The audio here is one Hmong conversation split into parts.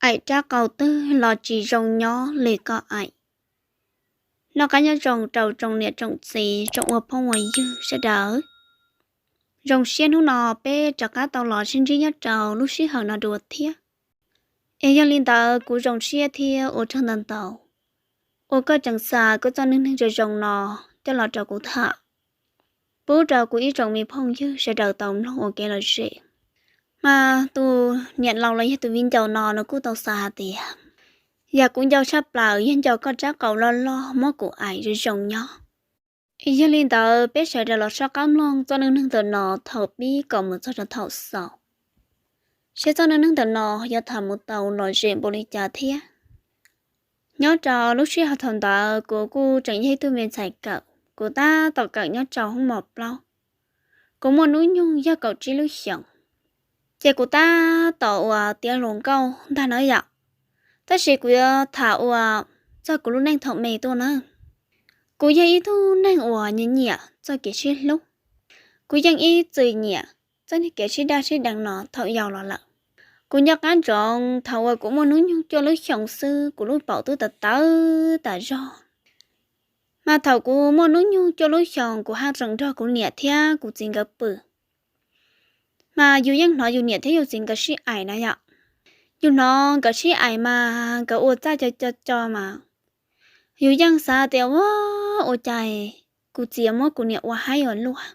Aim rab qau twg los tsis zoo nyob li koj aim. Noj qab nyob zoo rau tsoom niam tsoom txiv tsoom ua phooj ua ywg sawv daws. Zoo siab hnub no peb rov qab tau los sib ntsib nyob rau lub sij hawm no dua thiab. Es yog li ntawd kuv zoo siab thiab ua tsaug ntau ntau uas koj tseem xa koj txoj neej neeg zoo zoo no coj los rau kuv tham, pub rau kuv ib tsoom me phooj ywg sawv daws tau mloog ua kev lom zem. Mas tus niam laus los yog tus viv ncaus no nws kuj tau xav hais tias, yog kuv nco tshaj plaws yog nco koj rab qau loj loj muab kuv aim zoo zoo nyob. Yog li ntawd peb sawv daws los soj qab mloog txoj neej neeg ntawm no thaum pib kom mus txog rau thaum xaus, seb txoj neej neeg ntawm no yuav tham mus tau lom zem npaum li cas thiab. Nyob rau lub sij hawm thaum ntawd kuv kuj tseem yog ib tug me ntxhais kawm, kuv tab tom kawm nyob rau hoob mos plaub. Kuv muaj hnub nyoog yog kaum tsib lub xyoos, ces kuv tab tom uas tiav hluas nkauj ntag na yom. Tab sis kuv yuav tham uas txog kuv lub neej thaum me tuaj na. Kuv yog ib tug neeg uas nyiam nyiam txoj kev sib hlub. Kuv yeej ib txwm nyiam txoj kev sib daj sib deev no thaum yau los lawm. Kuv nco qab ntsoov thaum uas kuv muaj hnub nyoog cuaj lub xyoos xwb kuv lub paum twb tawv tawv tas zog. Mas thaum kuv muaj hnub nyoog cuaj lub xyoos kuv haj tseem nrog kuv niam thiab kuv txiv nkawd pw. Mas yus yeej hnov yus niam thiab yus txiv nkawd sib aim na yom. Yus hnov nkawd sib aim mas nkawd ua txaj co co co mas yus yeej xav tias ua, ua cas kuv txiv muab kuv niam ua haib ua luaj.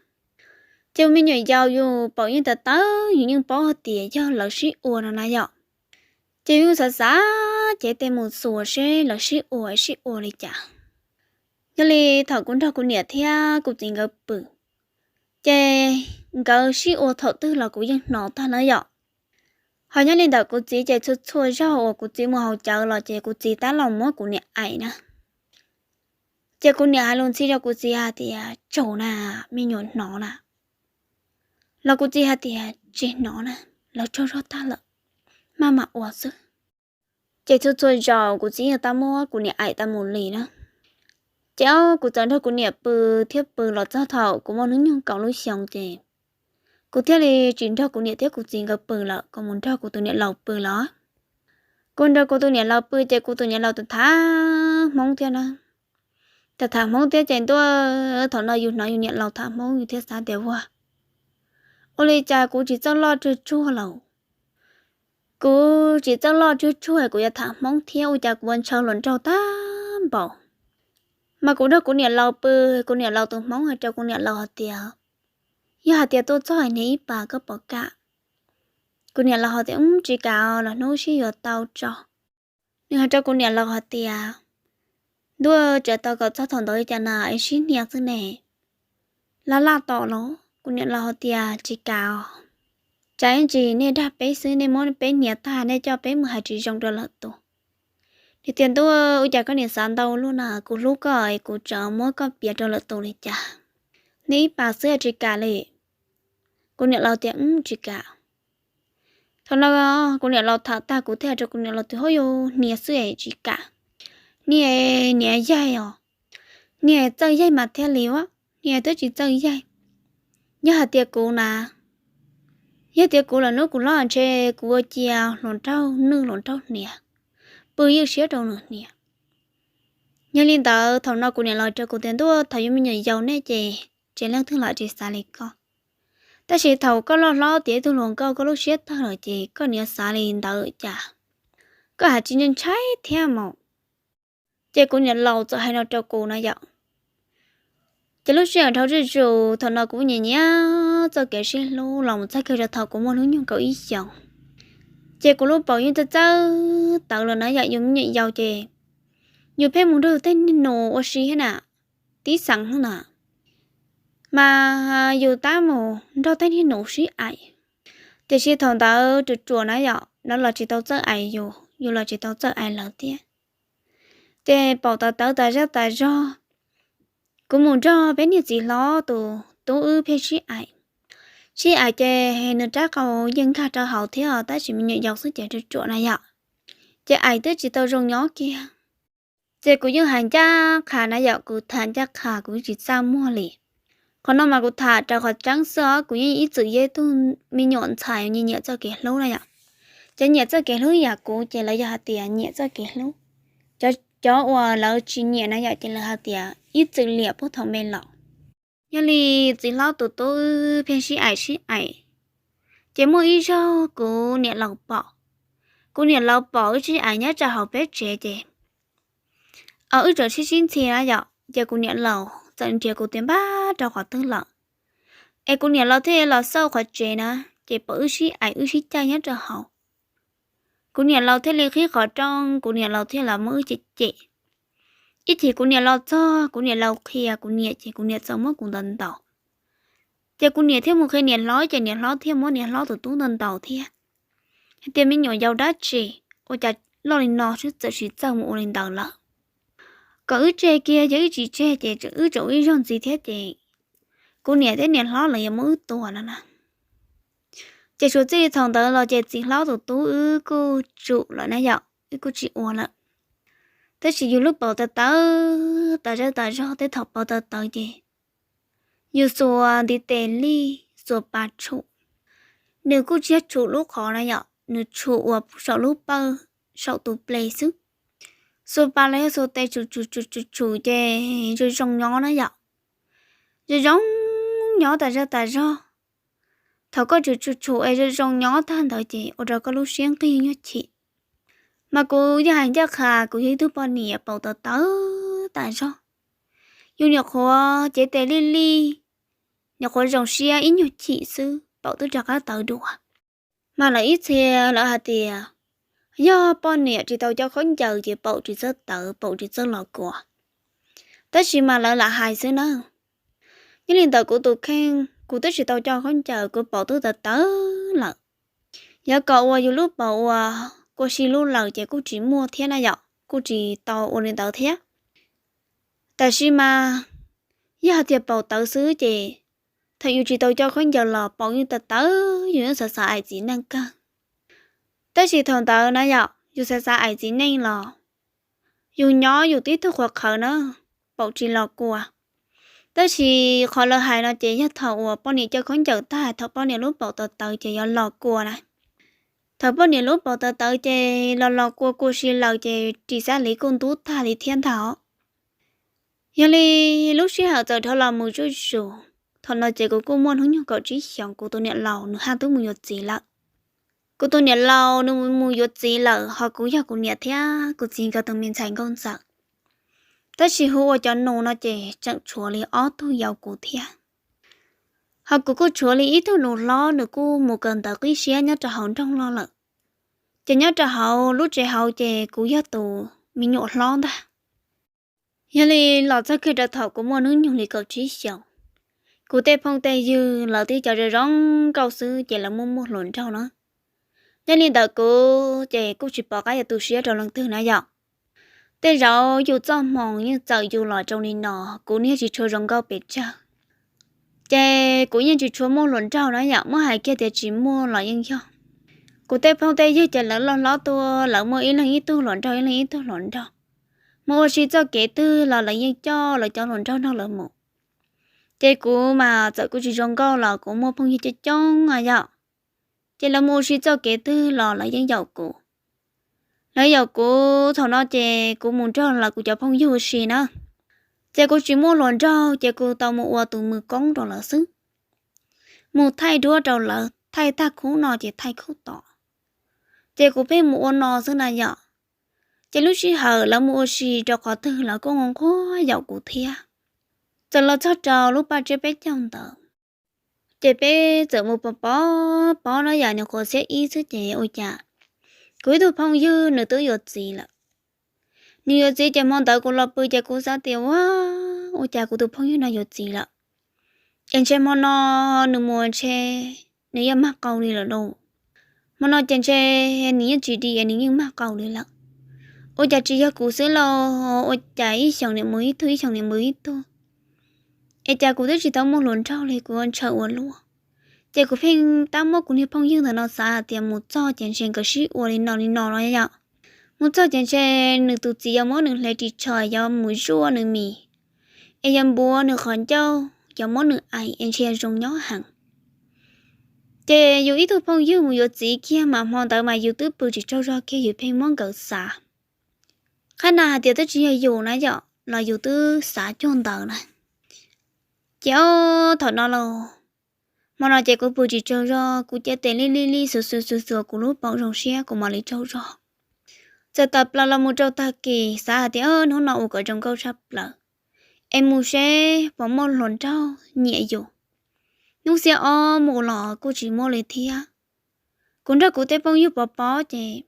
Ces me nyuam yaus yus paum yeej tawv tawv yus yeej paub hais tias yog lawv sib ua no na yom. Ces yus xav xav ces tej mus xuas seb lawv sib ua sib ua li cas. Yog li thaum kuv nrog kuv niam thiab kuv txiv nkawd pw, ces nkawd sib ua thaum twg los kuv yeej hnov tag na yom. Ho nyob li ntawm kuv txiv ces txhua txhua zaug uas kuv txiv mus haus cawv los ces kuv txiv tab los muab kuv niam aim na. Ces kuv niam hais lus ntxhi rau kuv txiv hais tias tsaug na, me nyuam hnov na, los kuv txiv hais tias tsis hnov na, lawv tsaug zog tag lawm, maj mam ua xwb. Ces txhua txhua zaus kuv txiv yeej tab muab kuv niam aim tas mus li na. Ces kuv txawm nrog kuv niam pw thiab pw los txog thaum kuv muaj hnub nyoog kaum lub xyoo ces kuv thiaj li tsis nrog kuv niam thiab kuv txiv nkawd pw lawm, kuv mus nrog kuv tus niam laus pw lawm. Kuv nrog kuv tus niam laus pw ces kuv tus niam laus tham tham Hmoob thiab na. Tham tham Hmoob thiab ces ntuj, thaum no yus hnov yus niam laus tham Hmoob yus thiaj xav tias ua, ua li cas kuv tsis txawj loj tsuag tsuag lawm. Kuv tsis txawj loj tsuag tsuag kuv yuav tham Hmoob thiab ua cas kuv ua ntshaw hluas nraug tag npaum. Mas kuv nrog kuv niam laus pw, kuv niam laus tus Hmoob hais rau kuv niam laus hais tias, yog hais tias tuaj txog niag ib pas koj puas kam? Kuv niam laus hais tias tsis kam los hnub sib yuav tau tso. Nws hais rau kuv niam laus hais tias, ntuj, tsam tau kom txog thaum ntawd li cas na es sib hnia xwb ne. Laj laj tom los kuv niam laus hais tias tsis kam os. Tsam ib ntsis nej dag peb xwb, nej muab peb hnia tag nej coj peb mus hais tsis zoo rau lwm tus. Nws tias ntuj, ua cas koj niam xav ntau luaj na, kuv hlub koj es kuv tsam muab koj piav rau lwm tus li cas. Niag ib pas xwb tsis kam li. Kuv niam laus tias tsis kam. Thaum no kuv niam laus tham tag kuv thiaj hais rau kuv niam laus tias hauj yus hnia xwb es tsis kam. Niag niam yaig os, niag txawj yaig mas thiaj li ua, niag twb tsis txawj yaig. Yog hais tias kuv na, yog tias kuv lawm hnub kuv hlob ntshe kuv ua cia hluas nraug nwj hluas nraug hniav, pw ywj siab rau nws hniav. Yog li ntawd thaum no kuv niam laus rau kuv tias ntuj, thaum yus me nyuam yaus nej ces tsis leej twg los tsis xav li koj. Tab sis thaum koj loj hlob tiav ib tug hluas nkauj koj lub siab tawg lawm ces koj niam xav li ntawd cas, koj hais tsis ntshai thiab mas. Ces kuv niam laus txawm hais no rau kuv na yom. Ces lub sij hawm dhau zuj zus thaum no kuv nyiam nyiam txoj kev sib hlub los mus txog kiag rau thaum kuv muaj hnub nyoog kaum ib xyoos. Ces kuv lub paum yeej txawj txawj tawv lawm na yom, yus me nyuam yaus ces yus pheej mus nrog tej niag nus ua si thiab na, tib xeev na, mas yus tab mus nrog tej niag nus sib aim. Tiam sis thaum ntawd ruam ruam na yom, lawv los tsis tau txawj aim yus, yus los tsis tau txawj aim lawv thiab. Ces paum tawv tawv tas zaj tas zog, kuv mus nrog peb niag txiv hlob tus tub wb pheej sib aim. Sib aim ces nws rab qau yeej nkag rau hauv thiab tab sis me nyuam yaus xwb ces ruam ruam na yom. Ces aim twb tsis tau zoo nyob kiag. Ces kuv yeej hais ncaj qha na yom, kuv tham ncaj qha kuv tsis txaj muag li. Qhov no mas kuv tham rau qhov tseeb xwb os, kuv yeej ib txwm yog ib tug me nyuam ntxhais nyiam nyiam txoj kev hlub na yom. Cov nyiam txoj kev hlub yam kuv ces lawv yog hais tias nyiam txoj kev hlub. Cov, cov uas lawv tsis nyiam na yom ces lawv hais tias ib txwm liam puag thaum me los. Yog li txiv hlob tus tub wb pheej sib aim sib aim, ces muaj ib zaug kuv niam laus pom, kuv niam laus pom wb sib aim nyob rau hauv peb tsev ces wb tseem sib sib ntxhi na yom, ces kuv niam laus txawm nrhiav kuv tias npaj rau qhov twg lawm, es kuv niam laus thiaj los xauj qhov tsev na, ces pom wb sib aim wb sib caij nyob rau hauv. Kuv niam laus thiaj li qhib qhov rooj, kuv niam laus thiaj los muab wb cem cem. Ib chim kuv niam laus txog, kuv niam laus qhia kuv niam ces kuv niam txawm muab kuv ntaus ntaus. Ces kuv niam thiaj mus qhia niam hlob, ces niam hlob thiaj muab niam hlob tus tub ntaus ntaus thiab, hais tias me nyuam yaus dab tsi, ua cas loj li no xwb txawm tsis txawj mus ua li ntawd lawm. Kom wb tseg kiag, yog wb tsis tseg ces wb tseem ua ib zaug ntxiv thiab ces kuv niam thiab niam hlob lawv yuav muab wb tua no na. Ces suav txij li thaum ntawd los ces txiv hlob tus tub wb kuj tsum lawm na yom, wb kuj tsis ua lawm. Tab sis yus lub paum tawv tawv, tas zaj tas zog tej thaum paum tawv tawv ces yus xuas ntiv tes lij, xuas pas tshum. Nws kuj tsis yog tshum lub qhov na yom, nws tshum uas saum lub pawj, saum tus ples xwb. Xuas pas los yog xuas tes tshum tshum tshum tshum tshum ces zoo zoo nyob na yom. Zoo zoo nyob tas zaj tas zog. Thaum koj tshum tshum tshum es zoo zoo nyob tag ntawd ces ua rau koj lub siab nqig nyuag chim. Mas kuv yog hais ncaj qha kuv yog ib tug poj niam paum tawv tawv tas zog. Yus nyuam qhuav cev tes lij lij, nyuam qhuav zoo siab ib nyuag chim xwb paum twb rov qab tawv dua. Mas lawv ib txhia lawv hais tias yog poj niam tsis tau coj khaub ncaws ces paum tsis txawj tawv, paum tsis txawj los kua. Tab sis mas lawv lam hais xwb na. Nyob li ntawm kuv tus kheej, kuv twb tsis tau coj khaub ncaws, kuv paum twb tawv tawv lawm. Yog kom uas yus lub paum uas kua si lub lawm ces kuj tsis muaj thiab na yom, kuj tsis tau ua li ntawd thiab. Tab sis mas yog hais tias paum tawv xwb ces thaum yus tsis tau coj khaub ncaws los paum yeej tawv tawv, yus yeej xav xav aim txiv neej kawg. Tab sis thaum ntawd na yom, yus xav xav aim txiv neej los yus nyob yus tib tug qhuav qhawv na, paum tsis los kua. Tab sis qhov lawv hais no ces yog thaum uas poj niam coj khaub ncaws tag, thaum poj niam lub paum tawv tawv ces yuav los kua na. Thaum poj niam lub paum tawv tawv ces los los kua kua si lawm ces ris xab liv kuj ntub tag li thiab ntag. Yog li lub sij hawm txawm dhau los mus zuj zus, thaum no ces kuv kuj muaj hnub nyoog kaum tsib xyoos, kuv tus niam laus nws haj twb mus yuav txiv lawm. Kuv tus niam laus nws mus yuav txiv lawm, ho kuv yog kuv niam thiab kuv txiv nkawd tus me ntxhais nkauj ntxawm. Tab sis hu ua cov nus no ces tseem tshuav li ob tug yau kuv thiab. Ho kuv kuj tshuav li ib tug nus hlob, nws kuj mus kawm ntawv qib siab nyob rau hauv nroog los lawm. Ces nyob rau hauv lub tsev hauv ces kuv yog tus me nyuam hlob ntag. Yog li los txog kiag rau thaum kuv muaj hnub nyoog li kaum tsib xyoos, kuv tej phooj tej ywg lawv tib co zoo zoo nkauj xwb ces lawv muaj muaj hluas nraug na. Nyob li ntawm kuv ces kuj tsis pom qab yuav tu siab rau leej twg na yom. Tej zaum yus txoj hmoo yeej txawm yus los rau li no, kuv yeej tsis tshua zoo nkauj pes tsawg. Ces kuv yeej tsis tshua muaj hluas nraug na yom, muab hais kiag tias tsis muaj los yeej yog. Kuv tej phooj tej ywg ces lawv loj hlob tuaj, lawv muaj ib leeg ib tug hluas nraug, ib leeg ib tug hluas nraug. Mus ua si txoj kev twg los lawv yeej coj lawv cov hluas nraug nrog lawv mus. Ces kuv mas txawm kuv tsis zoo nkauj los kuv muaj phooj ywg coob coob yom. Ces lawv mus ua si txoj kev twg los lawv yeej yaum kuv. Lawv yaum kuv thaum no ces kuv mus nrog lawv kuv cov phooj ywg ua si na. Ces kuv tsis muaj hluas nraug ces kuv tau mus ua tus mus koob rau lawv xwb. Mus thaij duab rau lawv, thaij tag khub no ces thaij khub tod. Ces kuv pheej mus ua no xwb na yom. Ces lub sij hawm lawv mus ua si rau qhov twg lawv kuj nquag yaum kuv thiab. Txawm los txog rau lub paj tsiab peb caug ntawd, ces peb txawm mus pov pov pov na yom, nyuam qhuav xiab ib xwb ces ua cas kuv ib tug phooj ywg nws twb yuav txiv lawm. Nws yuav txiv ces hmo ntawd kuv los pw ces kuv xav tias ua, ua cas kuv tus phooj ywg no yuav txiv lawm. Es ntshe hmo no nws mus ntshe nws yeej mag qau li lawm lauj. Hmo no ces ntshe nws yeej tsis di es nws yeej mag qau li lawm. Ua cas tsis yog kuv xwb lauj, ua cas ib xyoos niam mus ib tug, ib xyoos niam mus ib tug. Es cas kuv twb tsis tau muaj hluas nraug li, kuv ua ntshaw ua luaj. Ces kuv pheej tab muab kuv niag phooj ywg ntawm no xav hais tias mus txog ces ntshe nkawd sib ua li no li no los yom. Mus txog ces ntshe nws tus txiv yuav muab nws hle ris tsho, yuav mus zuaj nws mis, es yuav npuav nws qhov ncauj, yuav muab nws aim es ntshe zoo nyob heev. Ces yus ib tug phooj ywg mus yuav txiv kiag mas hmo ntawd mas yus twb pw tsis tsaug zog kiag, yus pheej muab nkawd xav. Qhab na hais tias twb tsis yog yus na yom, los yus twb xav cuag ntawd na. Ces ob thaum no los, hmo no ces kuv pw tsis tsaug zog, kuv cev tes li li li xuas xuas xuas xuas kuv lub paum zoo siab kuv mam li tsaug zog. Txawm tawm plaws los mus rau tag kis xav hais tias hnub no ua kom zoo nkauj tshaj plaws, es mus seb puas muaj hluas nraug nyiam yus. Hnub xiab ob mus los kuj tsis muaj li thiab. Kuv nrog kuv tej phooj ywg pov pob ces,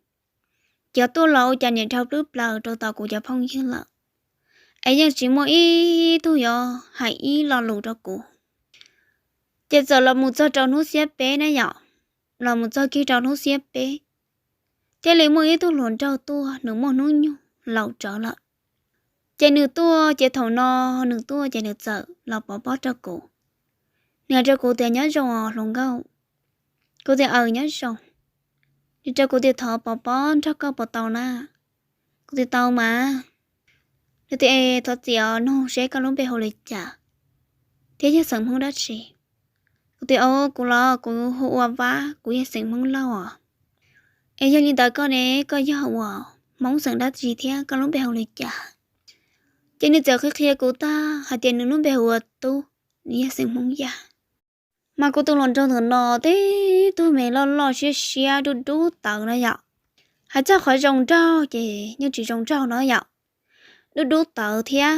ces tuaj los ua cas niam dhau plwb plaws rau tom kuv cov phooj ywg lawm, es yeej tsis muaj ib tug yuav hais ib lo lus rau kuv. Ces txawm los mus txog rau hnub xiab peb na yom, los mus txog kiag rau hnub xiab peb, thiaj li muaj ib tug hluas nraug tuaj, nws muaj hnub nyoog laus tsawv lawm. Ces nws tuaj ces thaum no nws tuaj ces nws txawm los pov pob rau kuv. Nws hais rau kuv tias nyob zoo os hluas nkauj. Kuv tias aws nyob zoo. Nws rau kuv tias thov pov pob nrog koj puas tau na. Kuv tias tau mas. Nws tias es thov txim os, nug seb koj lub npe hu li cas thiab yog xeem Hmoob dab tsi? Kuv tias o, kuv los kuv hu ua Vab, kuv yog xeem Hmoob Lauj os. Es yog li ntawd koj ne, koj yog ua Hmoob xeem dab tsi thiab koj lub npe hu li cas? Ces nws txawm qhia qhia kuv tag hais tias nws lub npe hu ua Tub, nws yog xeem Hmoob Yaj. Mas kuv tus hluas nraug ntawm no tib tug me loj loj siab siab dub dub tawv na yom. Hais txog qhov zoo nraug ces yeej tsis zoo nraug no yom, dub dub tawv thiab.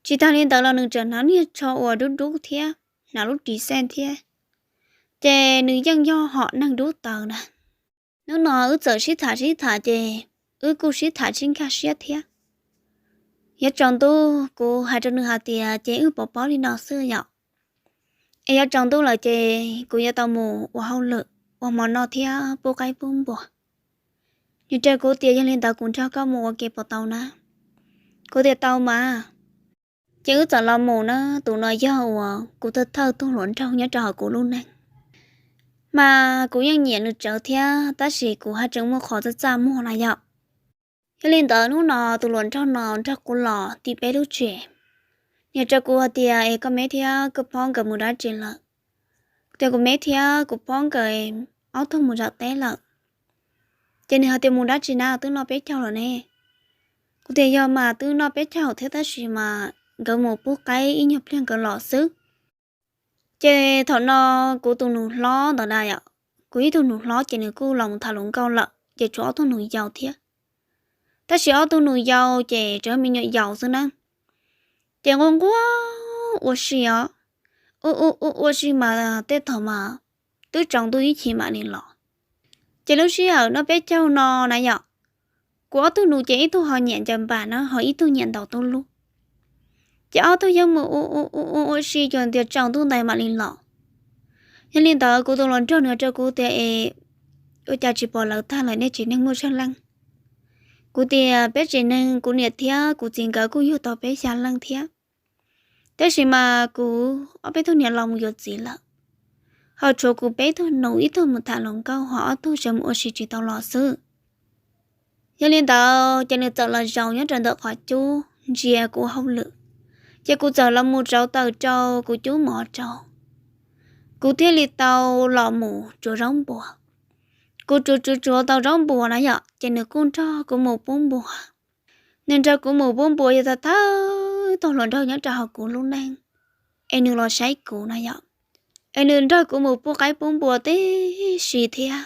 Tsis tag li ntawd los nws tseem hnav niag tsho uas dub dub thiab, hnav lub ris xej thiab, ces nws yeej yog hom neeg dub tawv na. Hnub no wb txawm sib tham sib tham ces wb kuj sib tham sib nkag siab thiab. Yuav tsaus ntuj kuv hais rau nws hais tias ces wb pov pob li no xwb yom, es yuav tsaus ntuj lawm ces kuv yuav tau mus ua hauj lwm, ua hmo noj thiab pub qaib pub npua. Nws rau kuv tias yog li ntawd kuv nrog koj mus ua ke puas tau na? Kuv tias tau mas. Ces wb txawm los mus na, tus no yog uas kuv thawj thawj tug hluas nraug nyob rau hauv kuv lub neej. Mas kuv yeej nyiam nws tsawv thiab tab sis kuv haj tseem muaj qhov txaj txaj muag na yom. Yog li ntawd hnub no tus hluas nraug no nrog kuv los tim peb lub tsev. Nws rau kuv hais tias es koj me thiab koj phob nkawd mus dab tsi lawm? Kuv tias kuv me thiab kuv phob nkawd ob tug mus zam teb lawm. Ces nws hais tias mus dab tsi na, twb noj peb caug lawm ne? Kuv tias yog mas, twb noj peb caug thiab tab sis mas nkawd mus pub qaib ib nyuag pliag nkawd los xwb. Ces thaum no kuv tus nus hlob ntawd na yom, kuv ib tug nus hlob ces nws kuj los mus tham hluas nkauj lawm ces tshuav ob tug nus yau thiab. Tab sis ob tug nus yau ces tsuas me nyuam yaus xwb na. Ces nquag nquag ua si os, ua ua ua ua si mas tej thaum mas twb tsaus ntuj ib chim mam li los. Ces lub sij hawm noj peb caug no na yom, kuv ob tug nus ces ib tug ho nyiam ncaws npas na, ho ib tug nyiam ntaus tub lub. Ces ob tug yeej mus ua ua ua ua si cuag tias tsaus ntuj ntais mam li los. Yog li ntawd kuv tus hluas nraug nws rau kuv tias es ua cas tsis pom lawv tag lawm, nej tsev neeg muaj tsawg leej? Kuv tias peb tsev neeg kuv niam thiab kuv txiv nkawd kuj yug tau peb xya leej thiab, tab sis mas kuv ob peb tug niam los mus yuav txiv lawm, ho tshuav kuv peb tug nus, ib tug mus tham hluas nkauj ho ob tug tseem mus ua si tsis tau los xwb. Yog li ntawd ces nws txawm los zaum nyob rau ntawm qhov cub ntsia kuv ua hauj lwm, ces kuv txawm los mus rauv taws rau kuv cub mov rau, kuv thiaj li tau los mus tsuav zaub npua. Kuv tsuav tsuav tsuav tau zaub npua na yom, ces nws kuj nrog kuv mus pub npua. Nws nrog kuv mus pub npua yog thawj thawj tug hluas nraug nyob rau hauv kuv lub neej, es nws los saib kuv na yom, es nws nrog kuv mus pub qaib pub npua tib si thiab.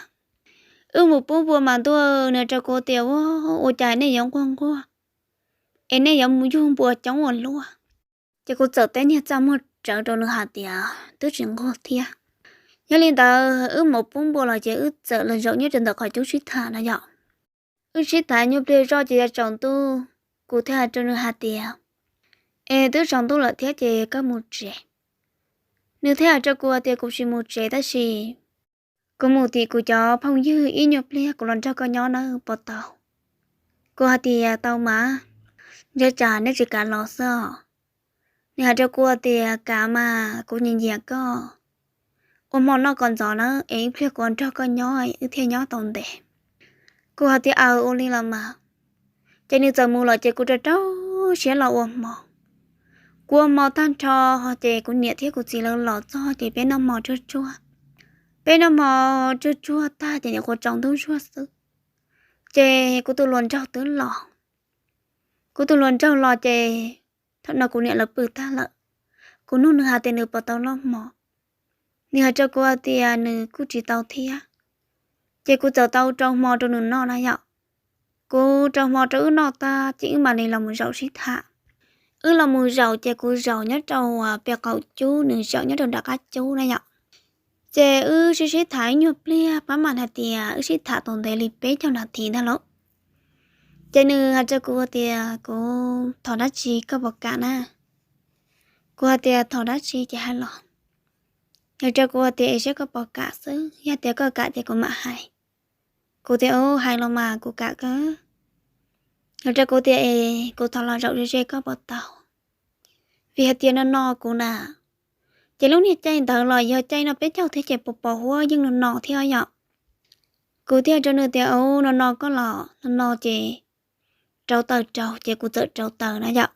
Wb mus pub npua mas ntuj, nws rau kuv tias ua, ua cas nej yuav nquag nquag, es nej yuav mus yug npua coob ua luaj? Ces kuv txawm teb niag txaj muag rawv rau nws hais tias twb tsis nquag thiab. Yog li ntawd wb mus pub npua los ces wb txawm los zaum nyob rau ntawm qhov cub sib tham na yom. Wb sib tham nyuag pliag zoj ces yuav tsaus ntuj, kuv thiaj hais rau nws hais tias es twb tsaus ntuj lawm thiab ces koj mus tsev. Nws thiaj hais rau kuv hais tias kuv tsis mus tsev tab sis kuv mus tim kuv cov phooj ywg ib nyuag pliag kuv los nrog koj nyob nawb puas tau? Kuv hais tias tau mas, ntshe tsam neb tsis kam los xwb os. Nws hais rau kuv tias kav mas, kuv nyiam nyiam koj, ua hmo noj kom ntxov nawb es ib pliag kuv nrog koj nyob wb thiaj nyob tau ntev. Kuv hais tias aws ua li los mas. Ces nws txawm mus lawm ces kuv rau rau siab los ua hmo. Kuv ua hmo tag nrho ces kuv niam thiab kuv txiv lawv los txog ces peb noj hmo tsuag tsuag. Peb noj hmo tsuag tsuag tag ces nyuam qhuav tsaus ntuj zuag xwb, ces kuv tus hluas nraug twb los. Kuv tus hluas nraug los ces thaum no kuv niam lawv pw tag lawm. Kuv nug nws hais tias nws puas tau noj hmo, nws hais rau kuv hais tias nws kuj tsis tau thiab. Ces kuv txawm tau rau hmo rau nws noj na yom. Kuv rau hmo rau wb noj tag ces wb mam li los mus zaum sib tham. Wb los mus zaum ces kuv zaum nyob rau pem qaum cub, nws zaum nyob rau nram qab cub na yom. Ces wb sib sib tham ib nyuag pliag pab mam hais tias wb sib tham tau ntev li peb caug nas this ntag lauj. Ces nws hais rau kuv tias, Kuv thov dab tsi koj puas kam na? Kuv hais tias, Thov dab tsi ces hais los. Nws rau kuv hais tias, Es saib koj puas kam xwb, yog tias koj kam ces kuv mam hais. Kuv tias, Hais los mas, kuv kam kawg. Nws rau kuv tias, Es kuv thov los zaum ze ze koj puas tau? Vim hais tias no no kuv na, ces lub niag caij ntawd los yog caij no peb caug thiab ces pos pos huab yeej no no thiab yom. Kuv thiaj rau nws tias, Ua no no koj los no no ces rauv taws rau. Ces kuv txawm rauv taws na yom.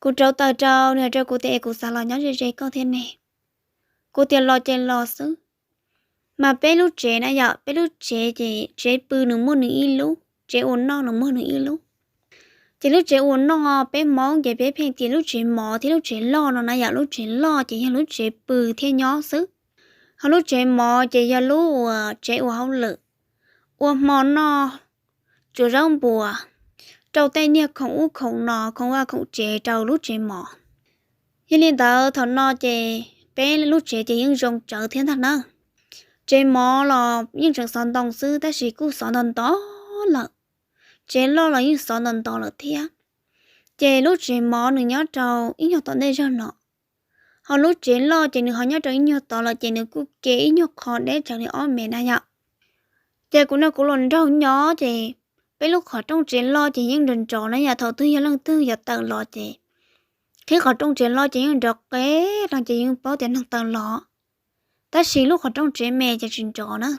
Kuv rauv taws rau, nws hais rau kuv tias, Es kuv xav los nyob ze ze koj thiab ne. Kuv tias, Los ces los xwb. Mas peb lub tsev na yom, peb lub tsev ces tsev pw nws muaj nws ib lub, tsev ua noj nws muaj nws ib lub. Ces lub tsev ua noj peb Hmoob ces peb pheej tias lub tsev mov thiab lub tsev loj no na yom. Lub tsev loj ces yog lub tsev pw thiab nyob xwb, ho lub tsev mov ces yog lub uas tsev ua hauj lwm, ua hmo noj, tsuav zaub npuas, rau tej niag khoom ub khoom no, khoom vaj khoom tsev rau lub tsev mov. Yog li ntawd thaum no ces peb lub tsev ces yeej zoo tsawv thiab ntag na. Tsev mov los yeej tseem xov ntoo xwb tab sis kuj xov ntoo ntau lawm. Tsev loj los yeej xov ntau ntau lawm thiab. Ces lub tsev mov nws nyob rau ib nyuag tom ntej zog no, ho lub tsev loj ces nws ho nyob rau ib nyuag tod lawm, ces nws kuj ke ib nyuag qho deb tsawv li ob mev na yom. Ces kuv nrog kuv hluas nraug nyob ces peb lub qhov rooj tsev loj ces yeej nrov nrov na yom. Thaum twg yog leej twg yuav tawm los ces qhib qhov rooj tsev loj ces yeej nrov qeb no ces yeej paub tias neeg tawm los, tab sis lub qhov rooj tsev me ces tsis nrov na.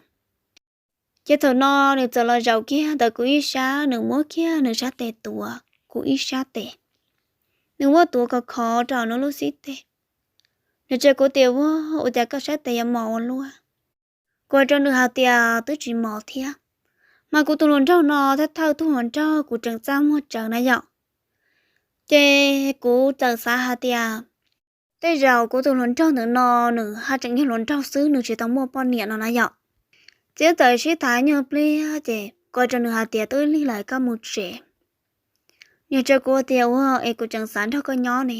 Ces thaum no nws txawm los zaum kiag ntawm kuv ib sab, nws muab kiag nws sab tes tuav kuv ib sab tes. Nws muab tuav khov khov rau nws lub xib teg. Nws tsa kuv tias, Ua, ua cas koj sab tes yuav mos ua luaj? Kuv hais rau nws hais tias, Twb tsis mos thiab. Mas kuv tus hluas nraug no thawj thawj tug hluas nraug kuv tseem txaj muag tsawv na yom. Ces kuv txawm xav hais tias tej zaum kuv tus hluas nraug ntawm no nws haj tseem yog hluas nraug xwb, nws tsis tau muaj poj niam no na yom. Ces wb txawm sib tham nyuag pliag ces kuv hais rau nws hais tias, Twb lig lawm koj mus tsev. Nws hais rau kuv tias, Ua, es kuv tseem xav nrog koj nyob ne.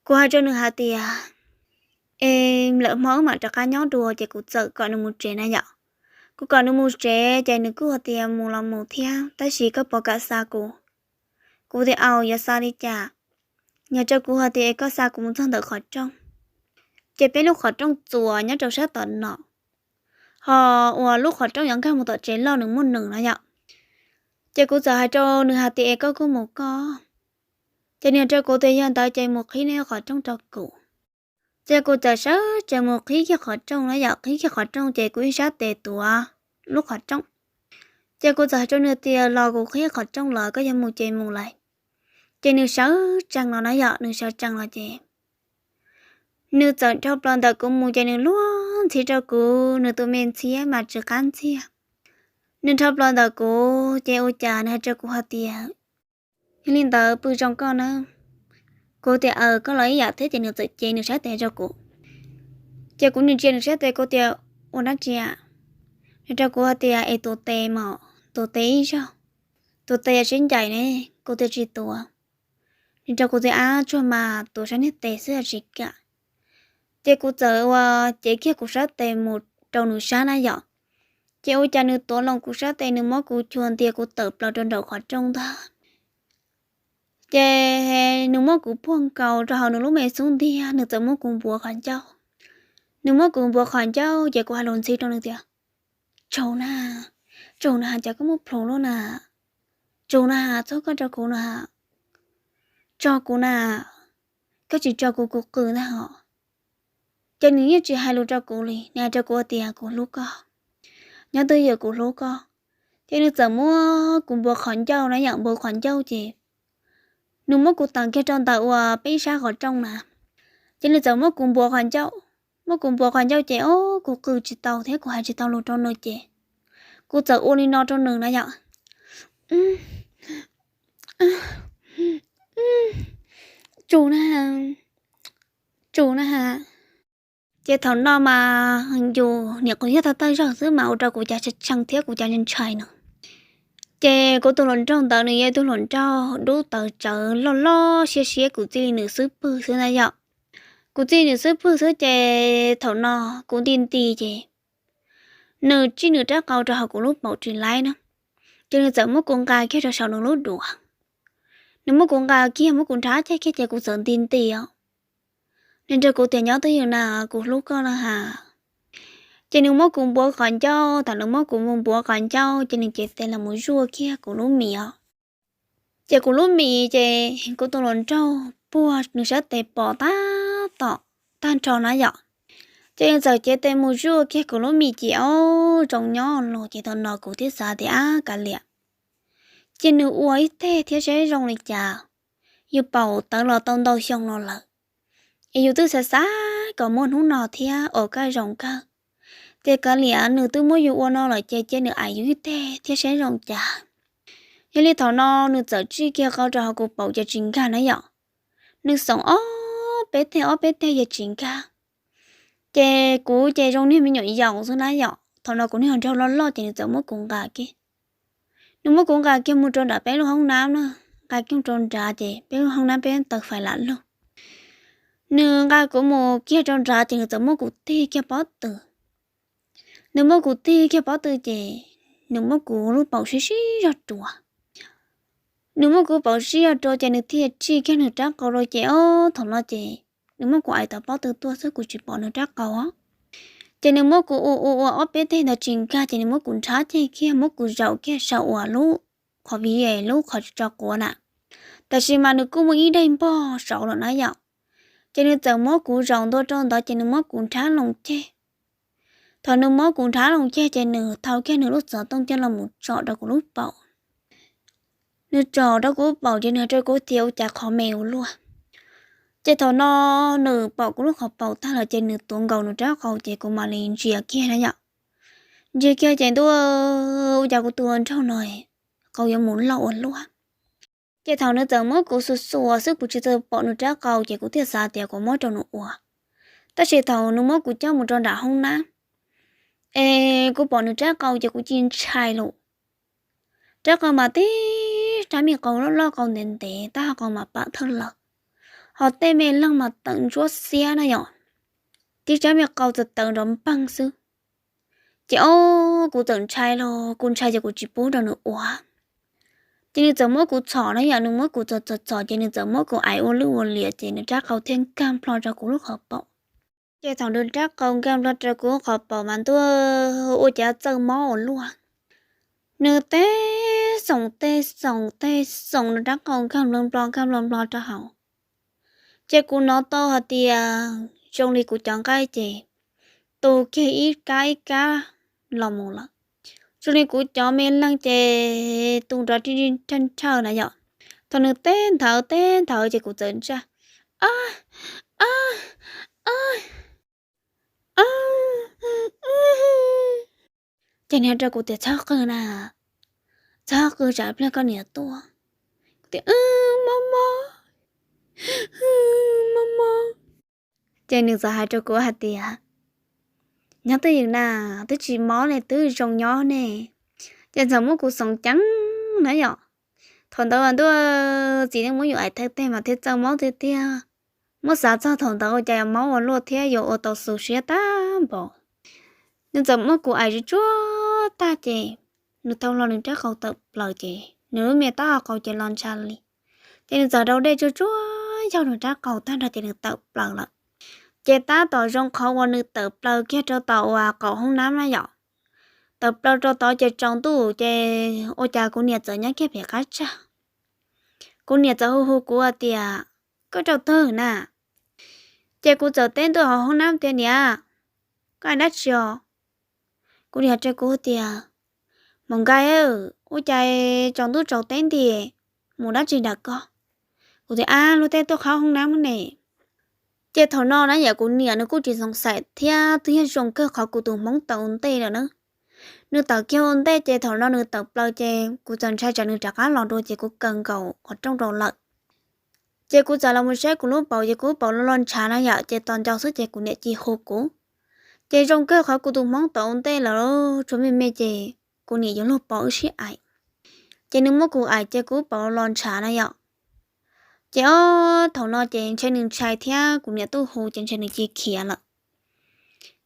Kuv hais rau nws hais tias, Es lawm hmo wb mam rov qab nyob dua. Ces kuv txawm kom nws mus tsev na yom. Kuv kom nws mus tsev ces nws kuj hais tias, Mus los mus thiab, tab sis koj puas kam xa kuv? Kuv tias, Au, yuav xa li cas? Nws hais rau kuv hais tias, Es koj xa kuv mus txog ntawm qhov rooj, ces peb lub qhov rooj txuas nyob rau sab tom no, ho uas lub qhov rooj yuav nkag mus tom tsev loj nws muaj nws no yom. Ces kuv txawm hais rau nws hais tias, Es koj kuj mus koj. Ces nws hais rau kuv tias, Yog ntawd ces mus qhib nej qhov rooj rau kuv. Ces kuv txawm sawv tsees mus qhib kiag qhov rooj na yom. Qhib kiag qhov rooj ces kuv ib sab tes tuav lub qhov rooj. Ces kuv txawm hais rau nws tias, Los kuv qhib qhov rooj los, koj yuav mus ces mus lawm. Ces nws sawv tsees los na yom, nws sawv tsees los ces nws txawm nrho plaws ntawm kuv mus ces nws luag ntxhi rau kuv, nws tus me ntxhiab mas tsis qab ntxiag. Nws nrho plaws ntawm kuv ces ua cas nws hais rau kuv hais tias, Yog li ntawd pw zoo koj na. Kuv tias, Aws, koj los ib yam thiab. Ces nws txawm cev nws sab tes rau kuv. Ces kuv nim ntsia nws sab tes, kuv tias, Ua dab tsi a? Nws rau kuv hais tias, Es tuav tes mas, tuav tes ib zaug, tuav tes yuav sib ncaim ne. Kuv tias, Tsis tuav. Nws rau kuv tias, Ab, tsuag mas tuav sab niag tes xwb tsis kam. Ces kuv txawm ua cev kiag kuv sab tes mus rau nws sab na yom. Ces ua cas nws tuav loo kuv sab tes, nws muab kuv chua ntias kuv tawm plaws rau nraum qhov rooj ntag. Ces nws muab kuv puag nkaus rau hauv nws lub me xub ntiag, nws txawm muab kuv npuav qhov ncauj. Nws muab kuv npuav qhov ncauj ces kuv hais lus ntxhi rau nws tias, Tsaug na, tsaug na, cas koj muab plhws luaj na, tsaug na, txhob koj rau kuv na, tso kuv na, koj tsis tso kuv kuv qw ntag hos. Ces nws yeej tsis hais lus rau kuv li, nws hais rau kuv tias, Kuv hlub koj, nyob twj ywm, kuv hlub koj. Ces nws txawm muab kuv npuav qhov ncauj na yom, npuav qhov ncauj ces nws muab kuv teev kiag rau ntawm uas peb sab qhov rooj na. Ces nws txawm muab kuv npuav qhov ncauj, muab kuv npuav qhov ncauj ces o, kuv qw tsis tau thiab kuv hais tsis tau lus rau nws ces kuv txawm ua li no rau nws na yom. Tsus na, tsus na. Ces thaum no mas yus niam qus yog tau tawj zaug xwb mas ua rau kuv cas tshee thiab kuv cas ntshai no. Ces kuv tus hluas nraug ntawd nws yog ib tug hluas nraug dub tawv tsawv loj loj siab siab, kuv txij li nws xub pwg xwb na yom. Kuv txij nws xub pwg xwb ces thaum no kuv nti nti ces nws tsij nws rab qau rau hauv kuv lub paum tsis laib na, ces nws txawm muab kuv nqa kiag rau saum nws lub duav. Nws muab kuv nqa kiag muab kuv nrhav ceg kiag ces kuv txawm nti nti os. Nws nrog kuv tias nyob twj ywm na, kuv hlub koj na has. Ces nws muab kuv npuav qhov ncauj, thaum nws muab kuv mus npuav qhov ncauj ces nws cev tes los mus zuaj kiag kuv lub mis os. Ces kuv lub mis ces kuv tus hluas nraug puag nws sab tes pom tab tom tag nrho na yom. Ces nws txawm cev tes mus zuaj kiag kuv lub mis ces o, zoo nyob los ces thaum no kuv thiaj xav tias ab kav liam, cia nws ua ib teg thiab saib zoo li cas. Yus paum tawv los tau ntau xyoo no lawm, es yus twb xav xav kom muaj hnub no thiab ua kaj zoo kawg. Ces kav liam nws twb muab yus ua no lawm ces cia nws ais yus ib teg thiab saib zoo cas. Yog li thaum no nws txawm tsij kiag qau rau hauv kuv paum ces tsis nkag na yom. Nws xoom ob peb teg ob peb teg yog tsis nkag. Ces kuv ces zoo niag me nyuam yaus xwb na yom, thaum no kuv niag hluas nraug loj loj ces nws txawm muab kuv nqa kiag. Nws muab kuv nqa kiag mus rau nram peb lub hoob nab na, nqa kiag rau nrad ces peb lub hoob nab peb taws fais lam lug. Nws nqa kuv mus kiag rau nrad ces nws txawm muab kuv tig kiag pob tw. Nws muab kuv tig kiag pob tw ces nws muab kuv lub paum sib sib zog rua. Nws muab kuv paum sib zog rua ces nws thiaj tsij kiag nws rab qau rau ces o, thaum no ces nws muab kuv ais tau pob tw tuaj xwb kuv tsis pom nws rab qau. Ces nws muab kuv ua ua ua ob peb teg ntawd tsis nkag ces nws muab kuv nrhav ceg kiag muab kuv zaum kiag saum uas lub qhov viv es lub qhov tso quav na. Tab sis mas nws kuj muaj ib daim npog saud lawm na yom. Ces nws txawm muab kuv zaum ntua rau ntawd ces nws muab kuv nrhav loo ceg. Thaum nws muab kuv nrhav loo ceg ces nws thau kiag nws lub xov tooj coj los mus tsom rau kuv lub paum. Nws tsom rau kuv lub paum ces nws hais rau kuv tias ua cas qhov me ua luaj. Ces thaum no nws pom kuv lub qhov paum tag lawm ces nws tuav nkaus nws rab qau ces kuv mam li ntsia kiag na yom. Ntsia kiag ces ntuj, ua cas kuv tus nraug no qau yuav mus loj ua luaj. Ces thaum nws txawm muab kuv xuas xuas xwb kuv tsis tau pom nws rab qau ces kuv thiaj xav tias kuv muab rau nws ua. Tab sis thaum nws muab kuv coj mus rau nram hoob nab es kuv pom nws rab qau ces kuv cia ntshai lawm. Rab qau mas tib rab me qau loj loj qau ntev ntev tab ho qau mas pam thawj lawm, ho tej me leeg mas tawm ntsuab xiab na yom. Tib rab me qau txawm tawm nrov npeeg xwb. Ces o, kuv txawm ntshai los kuv ntshai ces kuv tsis pub rau nws ua. Ces nws txawm muab kuv txhom na yom, nws muab kuv txhom txhom txhom ces nws txawm muab kuv ais ua lwj ua liam ces nws rab qau thiaj nkag nplo rau kuv lub qhov paum. Ces thaum nws rab qau nkag nplo rau kuv lub qhov paum mas ntuj, ua cas txawj mob ua luaj. Nws tej xoom tej xoom tej xoom nws rab qau nkag nplo nplo nkag nplo nplo rau hauv. Ces kuv hnov tau hais tias zoo li kuv cov nqaij ces tu kiag ib kab ib kab los mus lawm. Zoo li kuv cov me leeg ces tu nrov ri ri nrhawj nrhawj na yom. Thaum nws teb nthawv teb nthawv ces kuv txawm ntsaj, a, a, a, a. Ces nws hais rau kuv tias txhob qw na, txhob qw tsam pliag koj niam tuaj. Kuv tias mob mob, mob mob. Ces nws txawm hais rau kuv hais tias nyob twj ywm na, twb tsis mob ne, twb zoo nyob ne. Ces txawm muab kuv xoov ceev na yom. Thaum ntawd ntuj, txiv neej muab yus ais thawj teg mas thiaj txawj mob tiag tiag. Muab xav txog thaum ntawd ua cas yuav mob ua luaj thiab yuav ua tau xu siab tag npaum. Nws txawm muab kuv ais tsuag tsuag tag ces nws thau hlo nws rab qau tawm plaws ces nws lub me taub hau qau ces los ntsha li. Ces nws txawm rau dej tsuag tsuag yaug nws rab qau tag nrho ces nws tawm plaws lawm. Ces tab tom zoo qhov uas nws tawm plaws kiag rau tom uas qaum hoob nab na yom. Tawm plaws rau tod ces tsaus ntuj ces ua cas kuv niam txawm nyob kiag pem qab tsag. Kuv niam txawm hu hu kuv hais tias koj rau twg na? Ces kuv txawm teb ntua hauv hoob nab tias niam, koj hais dab tsi os? Kuv niam hais rau kuv tias maum nkais, ua cas tsaus ntuj tsaus teb nti mus dab tsi nram koj? Kuv tias ab, luag tej tuaj qhov hoob nab ne. Ces thaum no na yom, kuv niam nws kuj tsis xoom xaim thiab, twb yog zoo kawg qhov kuv tus hmoob tawm ua ntej lawm na. Nws tawm kiag ua ntej ces thaum no nws tawm plaws ces kuv txawm ntshai tsam nws rov qab los dua ces kuv kawm nkaus qhov rooj rau lawm. Ces kuv txawm los mus saib kuv lub paum ces kuv lub paum lo lo ntshav na yom, ces tos nco xwb ces kuv niam cia li hu kuv. Ces zoo kawg qhov kuv tus hmoob tawm ua ntej lawm, tshuav me me ces kuv niam yuav luag pom wb sib aim. Ces nws muab kuv aim ces kuv lub paum lo ntshav na yom. Ces ob thaum no ces ntshe nws ntshai thiab kuv niam tuaj hu ces ntshe nws cia li khiav lawm.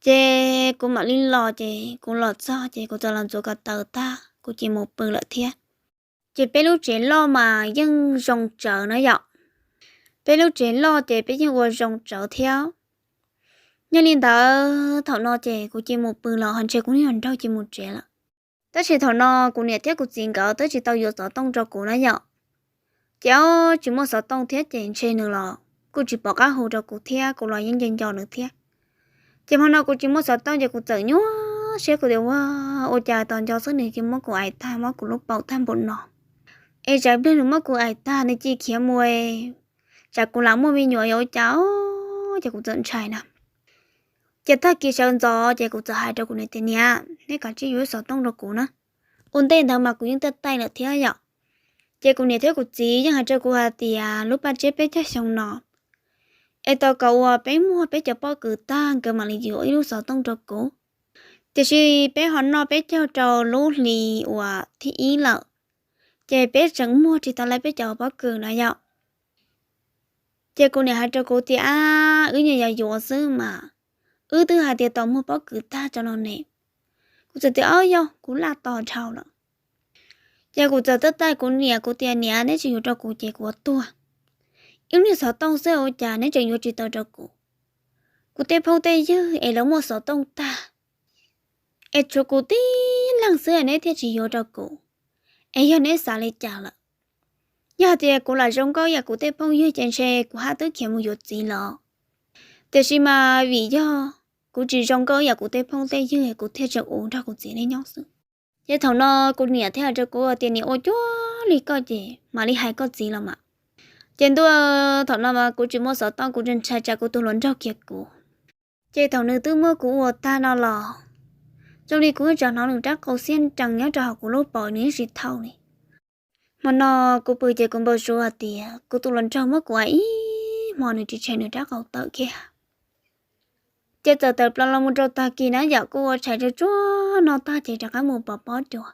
Ces kuv mam li los, ces kuv los txog ces kuv txawm los ntxuav ko taw tag kuv cia li mus pw lawm thiab. Ces peb lub tsev loj mas yeej zoo tsawv na yom. Peb lub tsev loj ces peb yeej ua zoo tsawv thiab. Yog li ntawd thaum no ces kuv cia li mus pw los ho ntshe kuv niag hluas nraug cia li mus tsev lawm. Tab sis thaum no kuv niam thiab kuv txiv nkawd twb tsis tau yuav xov tooj rau kuv na yom. Ces ob tsis muaj xov tooj thiab ces ntshe nws los kuj tsis pom qab hu rau kuv thiab, kuv los yeej nco nco nws thiab. Ces hmo no kuv tsis muaj xov tooj ces kuv txawm nyuaj siab, kuv tias ua, ua cas tos nco xwb nws cia li muab kuv aim tag, muab kuv lub paum tag npaum no. Es tsam pliag nws muab kuv aim tag nws cia li khiav mus, tsam kuv lam muaj me nyuam yuav ua cas os, ces kuv txawm ntshai na. Ces tag kis sawv ntxov ces kuv txawm hais rau kuv niam tias, Niam, neb kav tsij yuav xov tooj rau kuv na. Ua ntej ntawd mas kuv yeej taij taij lawm thiab yom. Ces kuv niam thiab kuv txiv yeej hais rau kuv hais tias lub paj tsiab peb caug xyoo no es tau kom uas peb muag peb cov pob kws tag nkawd mam li yuav ib lub xov tooj rau kuv. Tiam sis peb ho noj peb caug rau lub hli uas thib ib lawm, ces peb tseem muag tsis tau lawv peb cov pob kws na yom. Ces kuv niam hais rau kuv tias, Ab, wb nyuam yaus yuav xwb mas, wb twb hais tias tau muag pob kws tag tso no ne. Kuv txawm tias, Ob, yog kuv laj tos dhau lawm. Ces kuv txawm taij taij kuv niam, kuv tias, Niam, neb tsis yuav rau kuv ces kuv tuag. Ib lub niag xov tooj xwb ua cas neb tseem yuav tsis tau rau kuv? Kuv tej phooj tej ywg es lawv muaj xov tooj tag, es tshuav kuv tib leeg xwb neb thiaj tsis yuav rau kuv, es yog neb xav li cas lawm? Yog hais tias kuv lam zoo nkauj ib yam kuv tej phooj ywg ces ntshe kuv haj twb khiav mus yuav txiv los. Tiam sis mas vim yog kuv tsis zoo nkauj ib yam kuv tej phooj tej ywg kuv thiaj tseem ua nrog kuv txiv nej nyob xwb. Ces thaum no kuv niam thiaj hais rau kuv tias, Niam, ua cuag li koj ces mam li hais koj txiv los mas. Ces ntuj, thaum no mas kuv tsis muaj xov tooj, kuv ntshai tsam kuv tus hluas nraug khiav kuv. Ces thaum nws twb muab kuv ua tag no los, zoo li kuv tseem hnov nws rab qau xiab nrees nyob rau hauv kuv lub paum, nws yeej tsis thauj li. Hmo no kuv pw ces kuv npau suav hais tias kuv tus hluas nraug muab kuv aim ib hmo nws tsis tshem nws rab qau tawm kiag. Ces txawm tawm plaws los mus rau tag kis na yom, kuj ua tshais tsuag tsuag noj tag ces rov qab mus pov pob dua.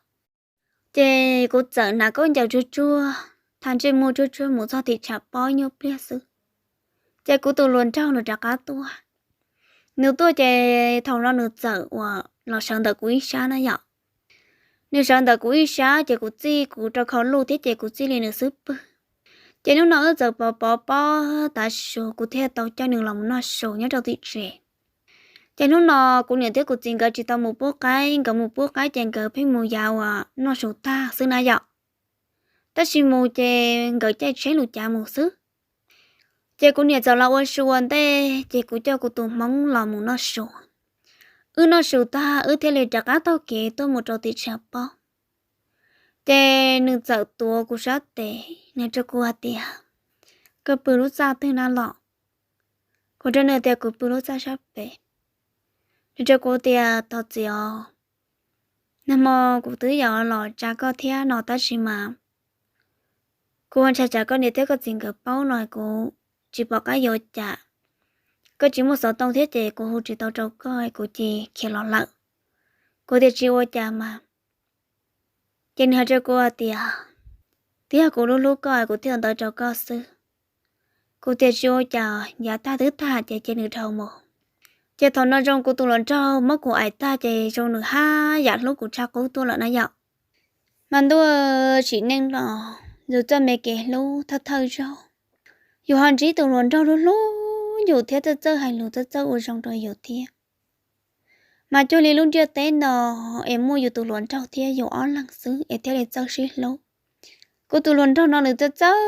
Ces kuv txawm hnav khaub ncaws tsuag tsuag, tha ntsej muag tsuag tsuag mus txog tim tshav pob nyuaj pliag xwb. Ces kuv tus hluas nraug nws rov qab tuaj. Nws tuaj ces thaum no nws txawm uas los sawv ntawm kuv ib sab na yom. Nws sawv ntawm kuv ib sab ces kuv txij kuv rau khau luj thiab ces kuv txij li nws xub pwg. Ces hnub no wb txawm pov pov pob tav su, kuv thiaj tau coj nws los mus noj su nyob rau tim tsev. Ces hnub no kuv niam thiab kuv txiv nkawd tsis tau mus pub qaib, nkawd mus pub qaib ces nkawd pheej mus yav uas noj su tag xwb na yom. Tab sis mus ces nkawd caij tsheb lus cav mus xwb. Ces kuv niam txawm los ua su ua ntej ces kuv coj kuv tus hmoob los mus noj su. Wb noj su tag wb thiaj li rov qab taug kev tuaj mus rau tim tshav pob. Ces nws txawm tuav kuv sab tes, nws rau kuv hais tias, Koj pw lub txaj twg na los? Kuv rau nws tias kuv pw lub txaj sab pem. Nws rau kuv tias, Thov txim os, nag hmo kuv twb yuav los tsa koj thiab no tab sis mas kuv ntshai tsam koj niam thiab koj txiv nkawd paub no kuv tsis pom qab yuav ua cas. Koj tsis muaj xov tooj thiab ces kuv hu tsis tau rau koj, kuv cia li khiav los lawm. Kuv tias tsis ua cas mas. Ces nws hais rau kuv hais tias, Twb yog kuv hlub hlub koj kuv thiaj ntawd rau koj xwb. Kuv tias tsis ua cas, yav tag twb tag ces cia nws dhau mus. Ces thaum no zoo kuv tus hluas nraug muab kuv aim tag ces zoo nws haj yam hlub kuv tshaj qub tuaj lawm na yom. Mas ntuj, sim neej no yus txoj me kev hlub thawj thawj zaug, yus ho ntsib tus hluas nraug hlub hlub yus thiab txawj txawj hais lus txawj txawj ua zoo rau yus thiab. Mas cuag li lub ntiaj teb no es muaj yus tus hluas nraug thiab yus ob leeg xwb es thiaj li txawj sib hlub. Kuv tus hluas nraug no nws txawj txawj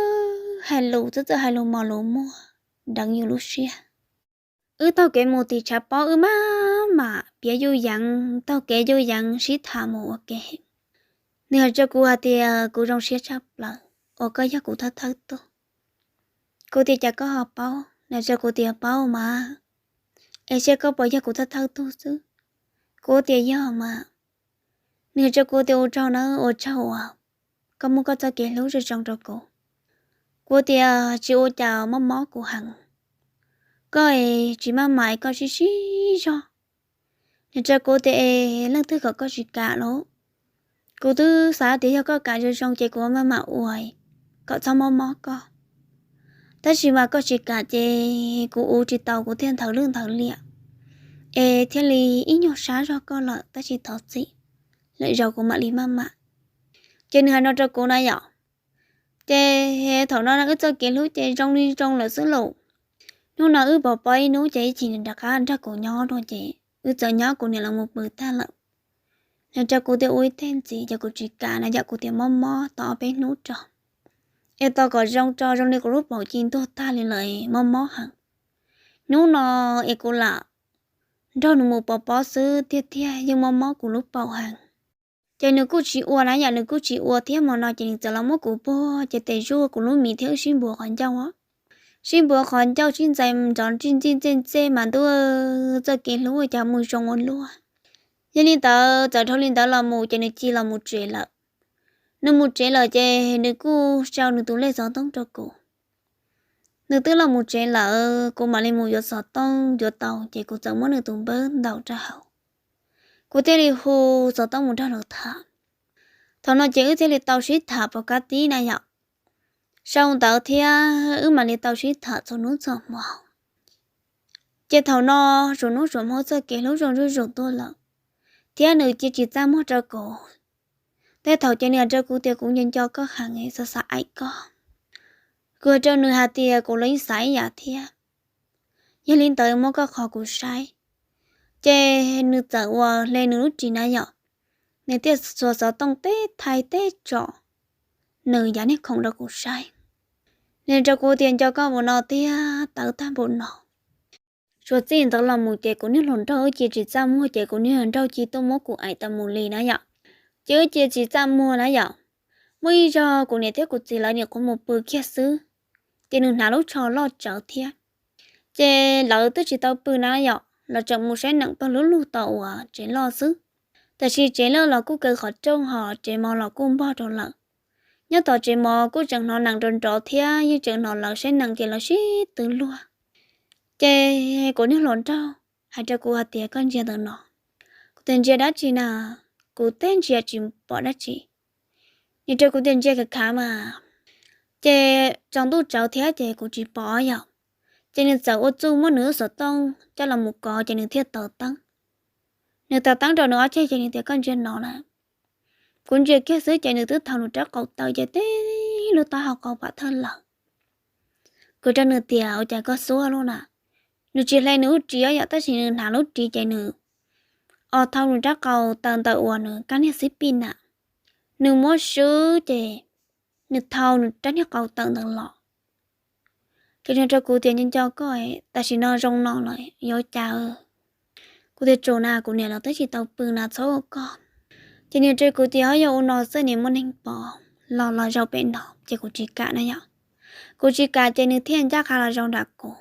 hais lus, txawj txawj hais lus mos lus muag deev yus lub siab. Wb taug kev mus tim tshav pob wb maj mam piav yuj yeev, taug kev yuj yeev sib tham mus ua ke. Nws hais rau kuv hais tias kuv zoo siab tshaj plaws uas koj yog kuv thawj thawj tug. Kuv tias cas koj ho paub? Nws rau kuv tias, Paub mas, es seb koj puas yog kuv thawj thawj tug xwb? Kuv tias, Yog mas. Nws rau kuv tias, Ua tsaug nawb, ua tsaug uas koj muab koj txoj kev hlub zoo zoo rau kuv. Kuv tias, Tsis ua cas, mob mob kuv heev. Koj es tsis maj mam, koj sib sib zog. Nws rau kuv tias, Es leej twg kom koj tsis kam los? Kuv twb xav tias yog koj kam zoo zoo ces kuv maj mam ua kom txhob mob mob koj. Tab sis mas koj tsis kam ces kuv ua tsis tau, kuv thiaj nthawv lwj nthawv liam, es thiaj li ib nyuag sab zog koj lawm, tab sis thov txim, lwm zaus kuv mam li maj mam. Ces nws hais no rau kuv na yom. Ces thaum no wb txoj kev hlub ces zoo li zoo lawm xwb lauj. Hnub no wb pov pob ib hnub ces ib chim nws rov qab nrog kuv nyob dua, ces wb txawm nyob kuv niam los mus pw tag lawm. Nws rau kuv tias ua ib teg ntxiv, ces kuv tsis kam na yom, kuv tias mob mob tos ob peb hnub tso, es tos kom zoo tso, zoo li kuv lub paum ci ntuag tag li lawm, mob mob heev. Hnub no es kuv lam nrog nws mus pov pob xwb, tiag tiag yeej mob mob kuv lub paum heev. Ces nws kuj tsis ua na yom, nws kuj tsis ua thiab. Hmo no ces nws txawm los muab kuv puag ces tes zuj kuv lub mis thiab wb sib npuav qhov ncaumindov sib npuav qhov ncauj sib ntxais nrov ntsij ntsij ntxej ntxej mas ntuj, txoj kev hlub cas mus zoo ua luaj. Yog li ntawd txawm dhau li ntawd los mus ces nws cia los mus tsev lawm. Nws mus tsev lawm ces nws kuj sau nws tus lej xov tooj rau kuv. Nws twb los mus tsev lawm, kuv mam li mus yuav xov tooj, yuav tau ces kuv txawm muab nws tus npawb ntaus rau hauv. Kuv thiaj li hu xov tooj mus nrog nws tham. Thaum no ces wb thiaj li tau sib tham pov kab tib na yom. Sau ntawv thiab wb mam li tau sib tham txhua hnub txhua hmo. Ces thaum no, txhua hnub txhua hmo txoj kev hlub zoo zuj zus tuaj lawm, thiab nws cia tsis txaj muag rau kuv. Tej thaum ces nws hais rau kuv tias kuv nco nco koj heev, xav xav aim koj. Kuv hais rau nws hais tias kuv los yeej xav ib yam thiab, yog li ntawd muab koj qhov kuv saib. Ces nws txawm ua hle nws lub ris na yom, nws thiaj xuas xov tooj teb thaij teb tsom nws yav niag khoom rau kuv saib. Nws rau kuv tias nco koj npaum no thiab tawv tag npaum no. Suav txij ntawd los mus ces kuv niag hluas nraug wb cia tsis txaj muag ces kuv niag hluas nraug cia tuaj muab kuv aim tas mus li na yom. Ces wb cia tsis txaj muag na yom. Muaj ib zaug kuv niam thiab kuv txiv lawv nyuam qhuav mus pw kiag xwb, ces nws hnav lub tsho loj tsawv thiab. Ces lawv twb tsis tau pw na yom, lawv tseem mus saib neem pawg lug lug tom uas tsev loj xwb. Tab sis tsev loj los kuj kaw qhov rooj hos tsev mos los kuj npog rau lawm. Nyob tom tsev mos kuj tseem hnov nees nrov nrov thiab yeej tseem hnov lawv saib nees ces lawv sib tw luag. Ces kuv niag hluas nraug hais rau kuv hais tias koj ntsia ntawm no. Kuv tias ntsia dab tsi na? Kuv teb ntsia tsis pom dab tsi. Nws rau kuv tias ntsia khav khav mas. Ces tsaus ntuj tsawv thiab ces kuv tsis pom yom. Ces nws txawm ua txuj muab nws lub xov tooj coj los mus kov ces nws thiaj taws teeb. Nws taws teeb rau nws ob ceg ces nws tias koj ntsia no na. Kuv ntsia kiag xwb ces nws twb thau nws rab qau taw ces tib lub taub hau qau pam thawj lawm. Kuv rau nws tias ua cas koj xuab luaj na? Nws tsis hle nws lub ris yom, tab sis nws hnav lub ris ces nws o thau nws rab qau taw ntawm uas nws kab niag xib pij na. Nws muab swb ces nws thau nws rab niag qau taw ntawd los. Ces nws rau kuv tias nco nco koj, tam sim no zoo no lawm yuav cas? Kuv tias tsuas na, kuv niam los twb tsis tau pw na, txhob ua koj. Ces nws rau kuv tias ho yog ua no xwb, niam muaj neeg pom los los zaum pem no ces kuv tsis kam na yom. Kuv tsis kam ces nws thiaj ncaj qha los zaum nram kuv.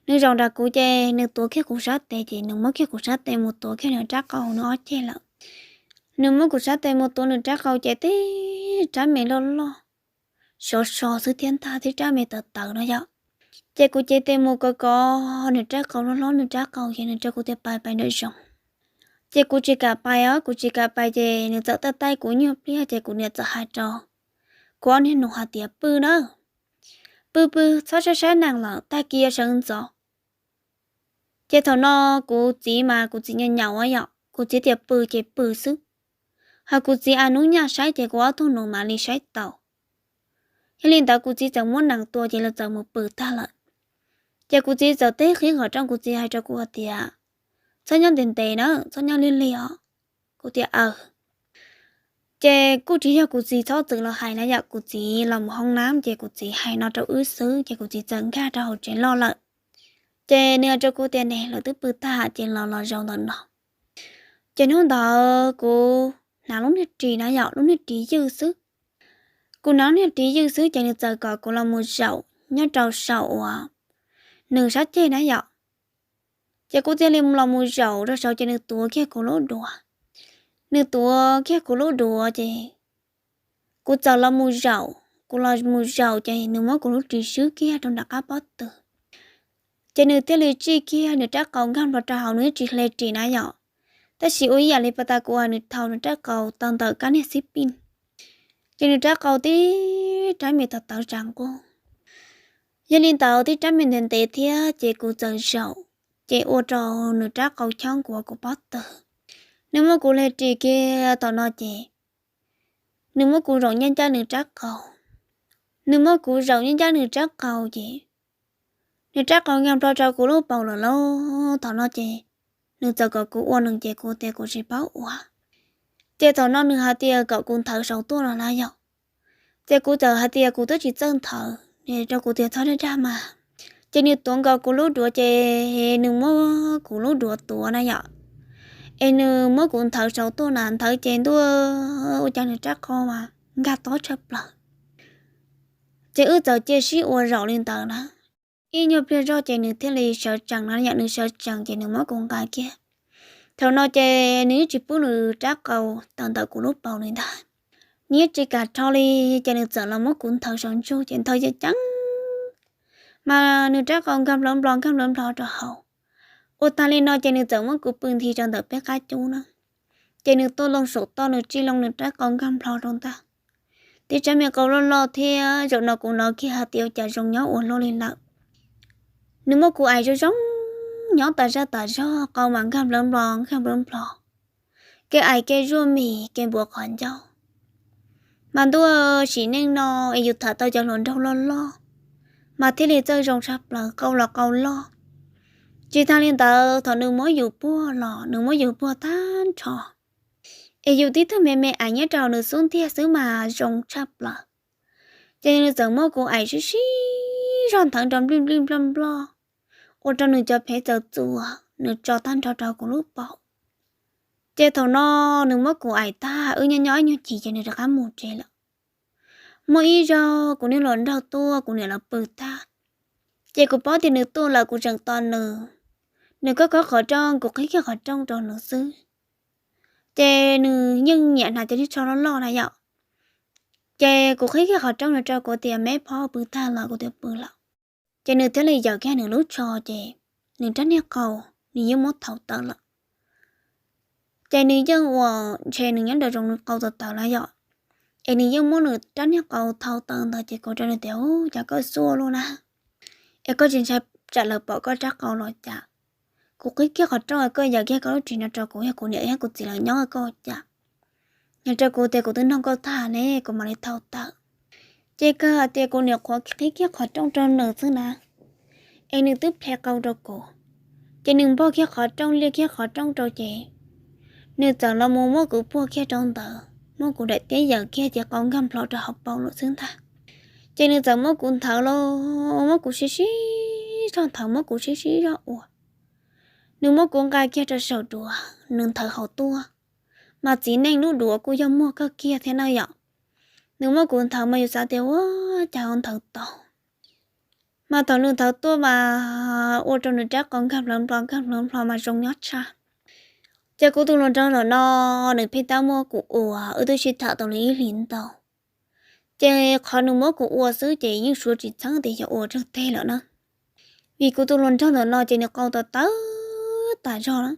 Nws zaum nram kuv ces nws tuav kiag kuv sab tes, ces nws muab kiag kuv sab tes mus tuav kiag nws rab qau nws ob ceg lawm. Nws muab kuv sab tes mus tuav nws rab qau ces tib rab me loj loj sov so xwb thiab ntag, tib rab me tawv tawv no yom. Ces kuv cev tes mus kov kov nws rab qau, hlob hlob nws rab qau ces nws rau kuv tias pais pais nram zoov. Ces kuv tsis kam pais os, kuv tsis kam pais ces nws txawm taij taij kuv nyuag pliag ces kuv niam txawm hais rau kuv ob niag nus hais tias pw na, pw pw, txhob saib saib nees lawm, tag kis yuav sawv ntxov. Ces thaum no kuv txiv mas kuv txiv nyaum nyaum yom, kuv txiv tias pw ces pw xwb. Hos kuv txiv a nub nyaj saib ces kuv ob tug nus mam li saib tau. Yog li ntawd kuv txiv txawm muab nees tua ces lawv txawm mus pw tag lawm. Ces kuv txiv txawm teb qhib qhov rooj, kuv txiv hais rau kuv hais tias txhob nyob ntev ntev na, txhob nyob lig lig os. Kuv tias aw. Ces kuj tsis yog kuv txiv txhob txwm los hais na yom, kuv txiv los mus hoob nab ces kuv txiv hais no rau wb xwb ces kuv txiv txawm nkag rau hauv tsev loj lawm. Ces nws hais rau kuv tias ne, lawv twb pw tag ces los los zaum ntawm no. Ces hnub ntawd kuv hnav lub niag ris na yom, lub niag ris ywj xwb. Kuv hnav lub niag ris ywj xwb ces nws txawm kom kuv los mus zaum nyob rau saum uas nws sab ceg na yom. Ces kuv thiaj li los mus zaum rau saud ces nws tuav kiag kuv lub duav. Nws tuav kiag kuv lub duav ces kuv txawm los mus zaum, kuv los mus zaum ces nws muab kuv lub ris swb kiag rau nram qab pob tw. Ces nws thiaj li tsij kiag nws rab qau nkag nplo rau hauv, nws tsis hle ris na yom. Tab sis ua ib yam li pas tas kuv hais nws thaum nws rab qau tau ntawm kab niag xib pij, ces nws rab qau tib rab me tawv tawv tsa nqug. Yog li ntawd tib rab me ntev ntev thiab ces kuv txawm zaum, ces ua rau nws rab qau chob nkuav kuv pob tw. Nws muab kuv hle ris kiag thaum no ces nws muab kuv zaum nyob ncaj nws rab qau. Nws muab kuv zaum nyob ncaj nws rab qau ces nws rab qau nkag nplo rau kuv lub paum lawm lauj. Thaum no ces nws txawm kom kuv ua nws ces kuv tias kuv tsis paub ua. Ces thaum no nws hais tias kom kuv nthawv saud tuaj no na yom. Ces kuv txawm hais tias kuv twb tsis txawj nthawv, nws rau kuv tias txhob dag dag mas. Ces nws tuav nkaus kuv lub duav ces nws muab kuv lub duav tuav na yom, es nws muab kuv nthawv saud tuaj na, nthawv ces ntuj, ua cas nws rab qau mas nkag tob tshaj plaws. Ces wb txawm cia sib ua zaum li ntawd na. Ib nyuag pliag zoj ces nws thiaj li sawv tsees na yom, nws sawv tsees ces nws muab kuv nqa kiag. Thaum no ces nws yeej tsis pub nws rab qau tawm ntawm kuv lub paum li ntag. Nws yeej tsis kam rho li, ces nws txawm los muab kuv nthawv saum ntsug ces nthawv ceev ceev, mas nws rab qau nkag nplov nplho nkag nplov nplho rau hauv. Ua tag li no ces nws txawm muab kuv pw nthi rau ntawm peb qab cub na. Ces nws tuaj loo saum toj, nws tsij loo nws rab qau nkag nplho rau ntag. Tib rab me qau loj loj thiab, zaum no kuv hnov kiag hais tias ua cas zoo nyob ua luaj li lawm. Nws muab kuv aim zoo zoo nyob tas zaj tas zog, qau mas nkag nplov nplho nkag nplov nplho, kev aim kev zuaj mis kev npuav qhov ncauj. Mas ntuj, sim neej no es yus tham tau cov hluas nraug loj loj mas thiaj li txawj zoo tshaj plaws, qau los qau loj. Tsis tag li ntawd, thaum nws muab yus puag los nws muab yus puag tag nrho, es yus tib tug me me aim nyob rau nws xub ntiag xwb mas zoo tshaj plaws. Ces nws txawm muab kuv aim sib sib zog nthawv nrov nplij nplij nploj nploj, ua rau nws cov phev txawm txuas, nws tso tag nrho rau kuv lub paum. Ces thaum no nws muab kuv aim tag, wb nyob nyob ib nyuag chim ces nws rov qab mus tsev lawm. Muaj ib zaug kuv niag hluas nraug tuaj, kuv niam los pw tag, ces kuv paub tias nws tuaj lawm, kuv tseem tos nws. Nws khob khob qhov rooj, kuv qhib kiag qhov rooj rau nws xwb. Ces nws yeej nyiam hnav cov niag tsho loj loj na yom. Ces kuv qhib kiag qhov rooj no rau, kuv tias me phob, pw tag los? Kuv tias pw lawm. Ces nws thiaj li yawm kiag nws lub tsho, ces nws rab niag qau, nws yeej muab thau tawm lawm. Ces nws yeej ua ntshe nws nyob nraum zoov nws qau tawv tawv na yom, es nws yeej muab nws rab niag qau thau tawm ntawd, ces kuv rau nws tias, Ub, cas koj xuaj luaj na, es koj tsis ntshai tsam lawv pom koj rab qau los cas? Kuv qhib kiag qhov rooj, koj yawm kiag koj lub ris no rau kuv, yog kuv niam thiab kuv txiv lawv nyob koj cas? Nws rau kuv tias, Kuv twb nug koj tag ne, kuv mam li thau tawm. Ces kawg hais tias kuv niam qhuav qhib kiag qhov rooj rau nws xwb na, es nws twb ple qau rau kuv. Ces nws npog kiag qhov rooj, liaj kiag qhov rooj rau, ces nws txawm los mus muab kuv puag kiag rau ntawd, muab kuv daim tiab yawm kiag ces qau nkag nplho rau hauv paum lawm xwb ntag. Ces nws txawm muab kuv nthawv los, muab kuv sib sib zog nthawv, muab kuv sib sib zog ua. Nws muab kuv nqa kiag rau saum duav, nws nthawv hauv tuaj, mas txiv neej lub duav kuj yog muag kawg kiag thiab na yom. Nws muab kuv nthawv mas yus xav tias ua cas ho nthawv tau, mas thaum nws nthawv tuaj mas ua rau nws rab qau nkag nplov nplho nkag nplov nplho mas zoo nyob tshaj. Ces kuv tus hluas nraug ntawm no, nws pheej tab muab kuv ua, wb twb sib tham tau li ib hlis ntau. Ces qhov nws muab kuv ua xwb ces yeej suav tsis txheeb tias yog ua tsawg teg lawm na, vim kuv tus hluas nraug ntawm no ces nws qau tawv tawv tas zog na.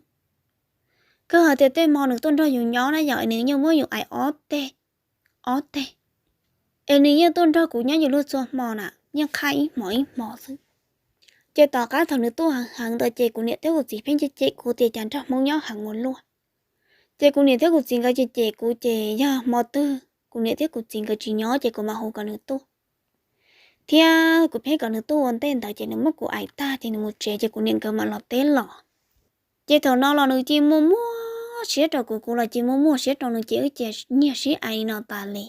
Kawg hais tias tej hmo nws tuaj nrog yus nyob na yom, nws yeej muab yus aim ob teg, ob teg, es nws yeej tuaj nrog kuv nyob yus luag txhua hmo na, yeej qhaj ib hmos ib hmos xwb. Ces tom qab thaum nws tuaj heev heev ntawd ces kuv niam thiab kuv txiv pheej cem cem kuv tias cas nrog Hmoob nyob heev ua luaj. Ces kuv niam thiab kuv txiv nkawd cem cem kuv ces yog hmo twg kuv niam thiab kuv txiv nkawd tsis nyob ces kuv mam hu kom nws tuaj, thiab kuv pheej kom nws tuaj ua ntej ntawd ces nws muab kuv aim tag ces nws mus tsev ces kuv niam nkawd mam los teb los. Ces thaum no los nws cia muaj muaj siab rau kuv, kuv los cia muaj muaj siab rau nws ces wb cia nyiag sib aim li no tas li.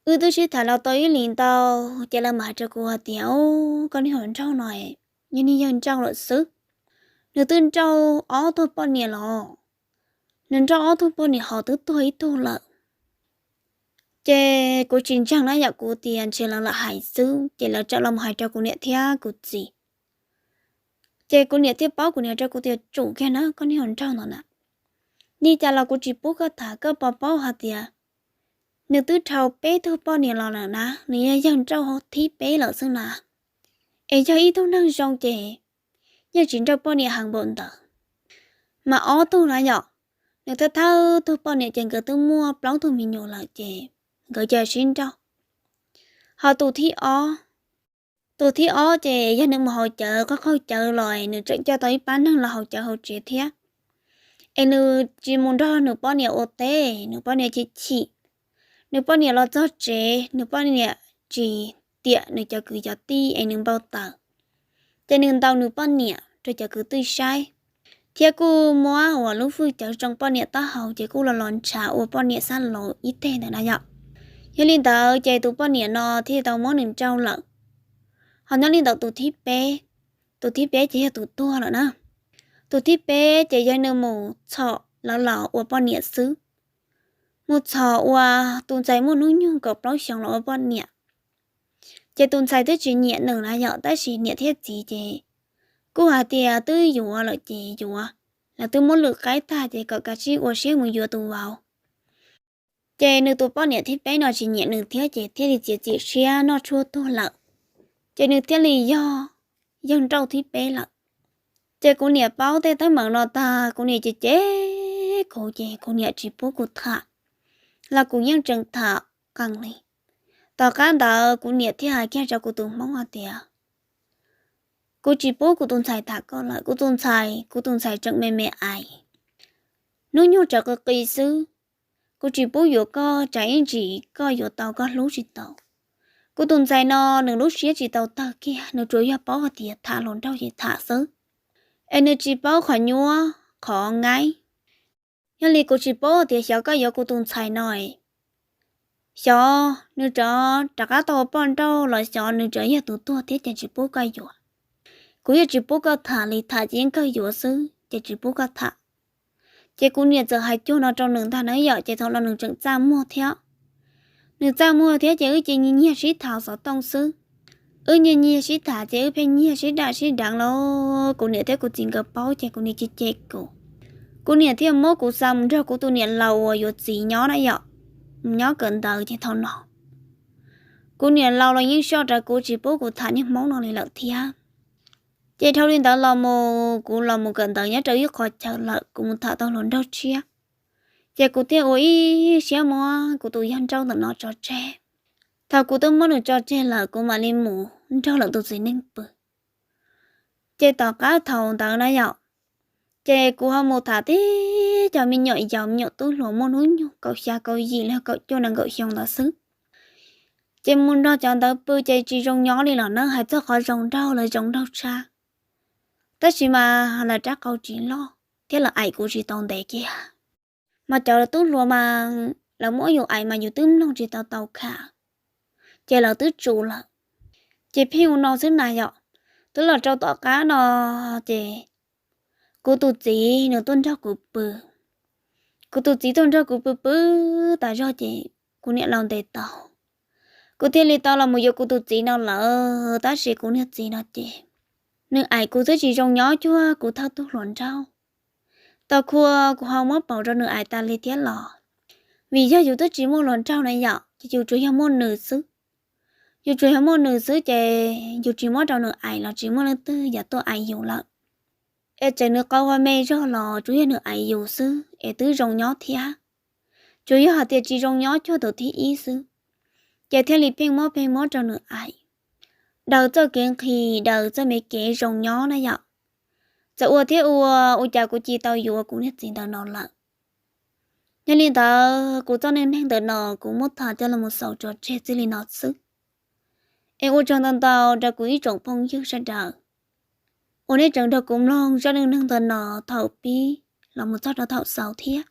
Wb twb sib tham los tau ib hlis ntau, ces lawv mam hais rau kuv hais tias, Ub, koj niag hluas nraug no yog niag yawg nrauj lawm xwb. Nws twb nrauj ob tug poj niam los, nws nrauj ob tug poj niam ho twb tuag ib tug lawm. Ces kuv tsis ntseeg na yom, kuv tias ntshe lawv lam hais xwb, ces lawv txawm los hais rau kuv niam thiab kuv txiv. Ces kuv niam thiaj paub, kuv niam rau kuv tias, tsum kiag na, koj niag hluas nraug ntawd na, li cas los kuv tsis pub koj tham, koj puas paub hais tias nws twb dhau peb tug poj niam los lawm na, nws yog yawg nrauj thib peb lawm xwb na. Es yog ib tug neeg zoo ces yeej tsis nrauj poj niam heev npaum ntawd. Mas ob tug na yom, nws thawj thawj tug poj niam ces nkawd twb muaj plaub tug me nyuam lawm ces nkawd cia sib nrauj. Ho tus thib ob, tus thib ob ces yog nws mus haus cawv, qaug qaug cawv los nws tseem coj tau ib pab neeg los haus cawv hauv tsev thiab. Es nws tsis mus nrog nws poj niam ua teb, nws poj niam chim chim. Nws poj niam los txog tsev, nws poj niam tsis tiam nws cov kwv cov tij es nws npau taws, ces nws ntaus nws poj niam rau cov kwv tij saib, thiab kuj muab uas lub fwj cawv tsoo poj niam taub hau ces kuj los los ntshav ua poj niam xab laus ib teg ntawd na yom. Yog li ntawd ces tus poj niam no thiaj tau muab nws nrauj lawm. Ho nyob li ntawd tus thib peb, tus thib peb ces yog tus tuag lawm na. Tus thib peb ces yog nws mus txhom lawv los ua poj niam xwb. Mus txhom ua tus ntxhais muaj hnub nyoog kaum plaub xyoos los ua poj niam. Ces tus ntxhais twb tsis nyiam nws na yom, tab sis niam thiab txiv ces kuj hais tias twb yuav lawm ces yuav, lawv twb muab lwm qaib tag ces kom kav tsij ua siab mus yuav tus vauv. Ces nws tus poj niam thib peb no tsis nyiam nws thiab ces thiaj li txiav txim siab noj tshuaj tuag lawm. Ces nws thiaj li yog yawg nrauj thib peb lawm. Ces kuv niam paub tej teeb meem no tag, kuv niam ces cem kuv, ces kuv niam tsis pub kuv tham, los kuv yeej tseem tham qees li. Tom qab ntawd kuv niam thiaj hais kiag rau kuv tus hmoob hais tias, kuv tsis pub kuv tus ntxhais tham koj lawm, kuv tus ntxhais, kuv tus ntxhais tseem me me aiv, hnub nyoog tseem qw qis xwb. Kuv tsis pub yuav koj, tsam ib ntsis koj yuav tau koj hlub tsis tau. Kuv tus ntxhais no nws lub siab tsis tau tawg kiag, nws tsuas yog paub hais tias tham hluas nraug ces tham xwb, es nws tsis paub qhov nyuab qhov nqaib. Yog li kuv tsis paub tias xyov koj yuav kuv tus ntxhais no, xyov nws rov rov qab tau ua poj nrauj los xyov nws rov yog tus tuag thiab ces tsis pub koj yuav. Kuv yeej tsis pub koj tham li, tham ces yeej kawg yuav xwb ces tsis pub koj tham. Ces kuv niam txawm hais cuag no rau nws ntag na yom, ces thaum no nws tseem txaj muag thiab. Nws txaj muag thiab ces wb cia nyiag sib tham xov tooj xwb. Wb nyiag nyiag sib tham ces wb pheej nyiag sib dam sib deev los kuv niam thiab kuv txiv nkawd paub ces kuv niam cem cem kuv. Kuv niam thiaj muab kuv xa mus nrog kuv tus niam laus uas yuav txiv nyob na yom, mus nyob kawm ntawv ces thaum no kuv niam laus los yeej soj rawv kuv tsis pub kuv tham niag hmoob no li lawm thiab. Ces dhau li ntawd los mus kuv los mus kawm ntawv nyob rau ib qho chaw lawm, kuv mus tham tau hluas nraug tshiab. Ces kuv thiaj ua ib siab muab kuv tus yawg nrauj ntawm no tso tseg. Thaum kuv twb muab nws tso tseg lawm kuv mam li mus nrog lawm tus txiv neej pw. Ces tom qab thaum ntawd na yom, ces kuv ho mus tham tib cov me nyuam yaus, me nyuam tub hluas muaj hnub nyoog kaum xya kaum yim los kaum cuaj nees nkaum xyoo ntawd xwb. Ces mus nrog cov ntawd pw ces tsis zoo nyob li los na, hais txog qhov zoo nraug los zoo nraug tshaj, tab sis mas lawv rab qau tsis loj thiab lawv aim kuv tsis tau ntev kiag. Mas cov tub hluas mas lawv muab yus aim mas yus twb mloog tsis tau tau kha, ces lawv twb tsum lawm. Ces pheej ua no xwb na yom. Twb los rau tom qab no ces kuv tus txiv nws tuaj nrog kuv pw. Kuv tus txiv tuaj nrog kuv pw pw tas zog ces kuv niam laus ntes tau, kuv thiaj li tau los mus yuav kuv tus txiv no lawm. Tab sis kuv niag txiv no ces nws aim kuv twb tsis zoo nyob cuag kuv thawj tug hluas nraug. Tau khuv kuv ho muab paus rau nws aim tas li thiab los, vim yog yus twb tsis muaj hluas nraug na yom, ces yus tsuas yog muaj nws xwb. Yus tsuas yog muaj nws xwb ces yus tsis muab rau nws aim los tsis muaj leej twg yuav tuaj aim yus lawm. Es txawm nws qau ho me zog los tsuas yog nws aim yus xwb es twb zoo nyob thiab. Tsuas yog hais tias tsis zoo nyob cuag tus thib ib xwb, ces thiaj li pheej muab pheej muab rau nws aim. Daws txoj kev nqhis, daws txoj me kev zoo nyob na yom. Txawm ua thiab ua, ua cas kuv cia tau yuav kuv niag txiv ntawm no lawm. Yog li ntawd kuv txoj neej neeg ntawm no kuv muab tham coj los xaus tso tseg txij li no xwb. Es ua tsaug ntau ntau rau kuv ib tsoom phooj ywg sawv daws uas nej tseem nrog kuv mloog zaj neej neeg ntawm no thaum pib los mus txog rau thaum xaus thiab.